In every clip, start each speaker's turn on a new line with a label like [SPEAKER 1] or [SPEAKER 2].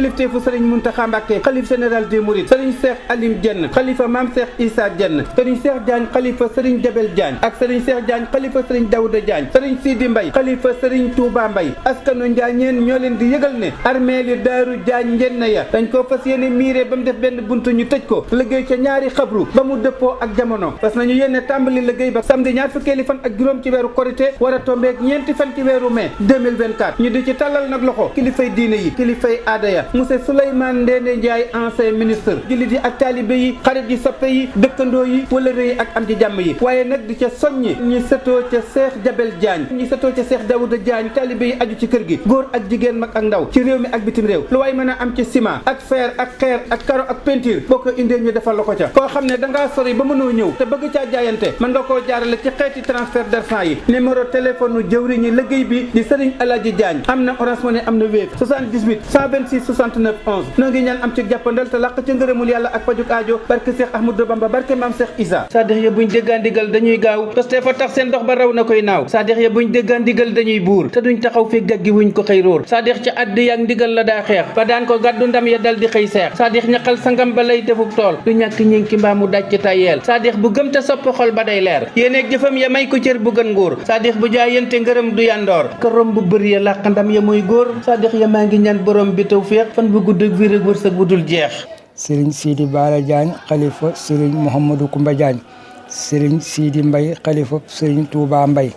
[SPEAKER 1] kilifteefu sëriñ Muntaxa Mbàkke xalif général des mourides sëriñ Cheikh Alim Diène xalifa maam Cheikh Issa Diène sëriñ Cheikh Diagne xalifa sëriñ Jabel Diagne ak sëriñ Cheikh Diagne xalifa sëriñ Daouda Diagne sëriñ Sidi Mbay xalifa sëriñ Touba Mbay askanu Njaañeen ñoo leen di yëgal ne armeeli Daaru Diagne njenn ya dañ koo fas yéene miire ba mu def benn buntu ñu tëj ko liggéey ca ñaari xabru ba mu dëppoo ak jamono parce que nañu yéene tàmbali liggéey ba samedi ñaar fukkeeli fan ak juróom ci weeru korité war a tombeeg ñeenti fan ci weeru mai 2024 ñu di ci tàllal nag loxo kilifay diine yi kilifay aada ya monsieur Souleymane Ndéné Ndiaye ancien ministre jullit yi ak taalibe yi xarit yi soppe yi dëkkandoo yi wëllëre yi ak am ci jàmm yi waaye nag di ca soññi ñi sëtoo ca Cheikh Jabel Diagne ñi sëtoo ca Cheikh Daouda Diagne taalibe yi aju ci kër gi góor ak jigéen mag ak ndaw ci réew mi ak bitim réew lu waay mën a am ci ciment ak fer ak xeer ak karo ak peinture boo ko indee ñu defal la ko ca koo xam ne dangaa sori ba mënoo ñëw te bëgg caa jaayante mën nga koo jaarale ci xeeti transfert d'argent yi numéro téléphone u jëwriñu liggéey bi di Serigne Aladji Diagne am na Orange Money am na Wave 78 126 69 11 noo ngi ñaan am ci jàppandal te làq ci ngërëmul yàlla ak pajuk aajo barke Cheikh Ahmadou Bamba barke maam Cheikh Issa saadix ya buñ déggaa ndigal dañuy gaaw parce fa tax seen dox ba raw na koy naaw saadix ya buñ déggaa ndigal dañuy buur te duñ taxaw fi gaggi wuñ ko xëy róor saadix ci addi yaak ndigal la daa xeex ba daan ko gàddu ndam ya dal di xëy seex saadix ñaqal sangam ba lay defub tool du ñàkk ñinki mbaa mu daj ci tayeel saadix bu gëm te sopp xol ba day leer yéeneeg jëfam ya may ko cër bu gën nguur saadix bu jaayante ngërëm du yandoor kërom bu bëri ya làq ndam ya muy góor saadix ya maa ngi ñaan borom bi tawfeex fan bu gudd ak wér ak wërsëg bu dul jeex
[SPEAKER 2] sëriñ Sidi Bara Diagne xalifa sëriñ Mouhamadou Koumba Diagne sëriñ Sidi Mbay xalifa sëriñ Touba Mbay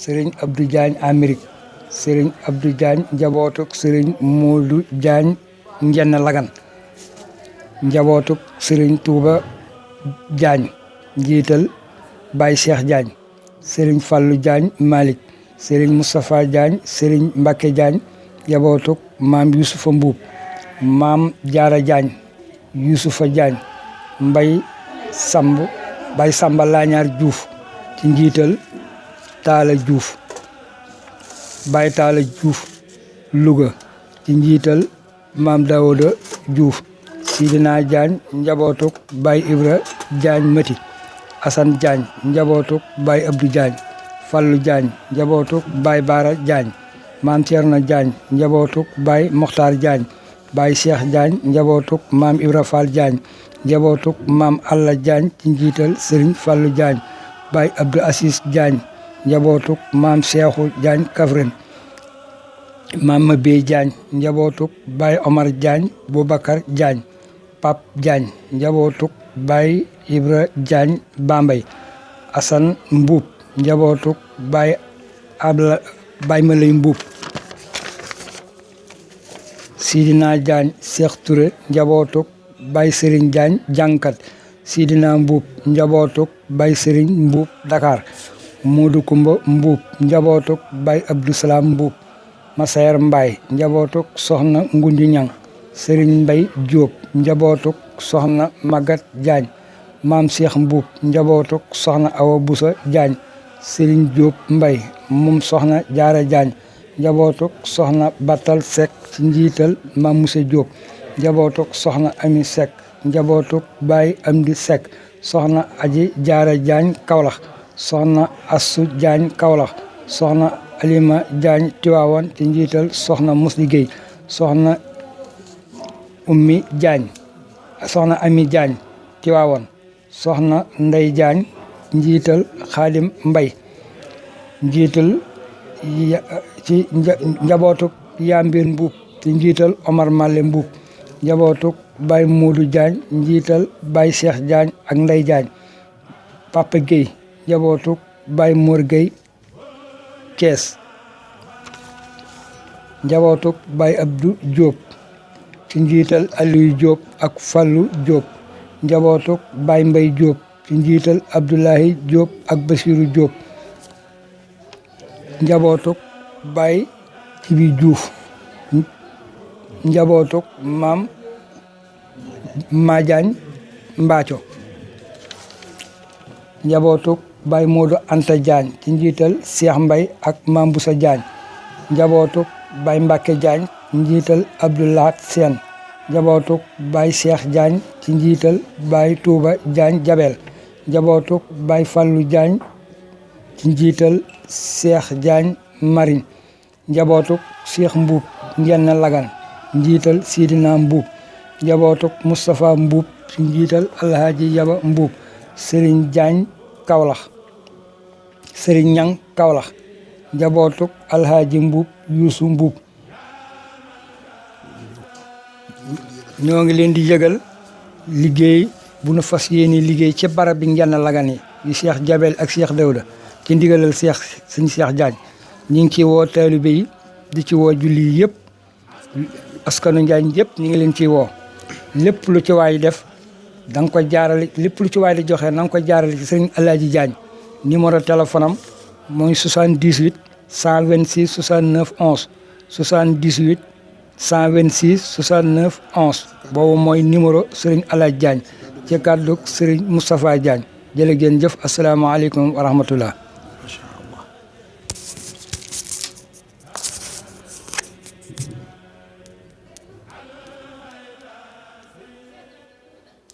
[SPEAKER 2] sëriñ Abdou Diagne Amérique sëriñ Abdou Diagne njabootuk sëriñ Modou Diagne njenn lagan njabootuk sëriñ Touba Diagne njiital Baye Cheikh Diagne sëriñ Fallou Diagne Malick sëriñ Moustapha Diagne sëriñ Mbacké Diagne njabootuk maam Youssoufa Mbuub maam Jaara Diagne Youssoufa Diagne Mbay Samba Laañaar Diouf ci njiital Taala Diouf Baye Taala Diouf Louga ci njiital maam Daouda Diouf Sidina Diagne njabootuk Baye Ibra Diagne Mati Assane Diagne njabootuk Baye Abdou Diagne Fallou Diagne njabootuk Baye Bara Diagne maam Thierno Diagne njabootuk Baye Mokhtar Diagne Baye Cheikh Diagne njabootuk maam Ibra Fall Diagne njabootuk maam Alla Diagne ci njiital Serigne Fallou Diagne Baye Abdou Assis Diagne njabootuk maam Cheikhou Diagne Kaffrine maam Mabé Diagne njabootuk Baye Omar Diagne Boubacar Diagne Pape Diagne njabootuk Baye Ibra Diagne Bambey Assane Mbuub njabootuk Baye Malay Mbuub Sidina Diagne Cheikh Touré njabootuk Baye Serigne Diagne jàngkat Sidina Mbuub njabootuk Baye Serigne Mbuub Dakar Modou Kumba Mbuub njabootuk Baye Abdou Salam Mbuub Masayer Mbaye njabootuk Soxna Ngunju Ñang Serigne Mbay Diop njabootuk Soxna Magat Diagne Maam Cheikh Mbuub njabootuk Soxna Awa Boussa Diagne Serigne Diop Mbay moom Soxna Jaara Diagne njabootuk Soxna Batal Seck ci njiital Maam Moussa Diop njabootuk Soxna Ami Seck njabootuk Baye Amdi Seck Soxna Aji Jaara Diagne Kaolack Soxna Assou Diagne Kaolack Soxna Alima Diagne Tiwaawan ci njiital Soxna Musli Gueye Soxna Ummi Diagne Soxna Ami Diagne Tiwaawan Soxna Ndey Diagne njiital Xaadim Mbay njiital ci njabootuk Yambir Mbuub ci njiital Omar Malle Mbuub njabootuk Baye Modou Diagne njiital Baye Cheikh Diagne ak Ndey Diagne Papa Gueye njabootuk Baye Mor Gueye Kees njabootuk Baye Abdou Diop ci njiital Aliou Diop ak Fallou Diop njabootuk Baye Mbay Diop ci njiital Abdoulahi Diop ak Basiru Diop njabootuk Baye Cibi Diouf njabootuk maam Madiagne Mbaaco njabootuk Baye Modou Anta Diagne ci njiital Cheikh Mbay ak Maam Boussa Diagne njabootuk Baye Mbacke Diagne njiital Abdoulahat Sène njabootuk Baye Cheikh Diagne ci njiital Baye Touba Diagne Jabel njabootuk Baye Fallou Diagne ci njiital Cheikh Diagne Marine njabootuk Cheikh Mbuub Njenn Lagan njiital Sidina Mbuub njabootuk Moustapha Mbuub ci njiital Alhaji Yaba Mbuub Serigne Diagne Kaolack Serigne Ñang Kaolack njabootuk Alhaji Mbuub Yuusu Mbuub ñoo ngi leen di yëgal liggéey bu nu fas yéene liggéey ci barab bi Njenn Lagan yi Cheikh Jabel ak Cheikh Dawda ci ndigalal sëñ Cheikh Diagne ñi ngi ci woo taalibe yi di ci woo julli yi yëpp askanu Njaañ yëpp ñu ngi leen ciy woo lépp lu ci waay def da nga ko jaarale lépp lu ci waay di joxe na nga ko jaarale ci sëñ Alaaji Diagne numéro téléphone am mooy 78 126 69 11 78 126 69 11 boobu mooy numéro Serigne Alaaji Diagne ci kàddu Serigne Moustapha Diagne jërë ngeen jëf asalaamaaleykum wa rahmatullah.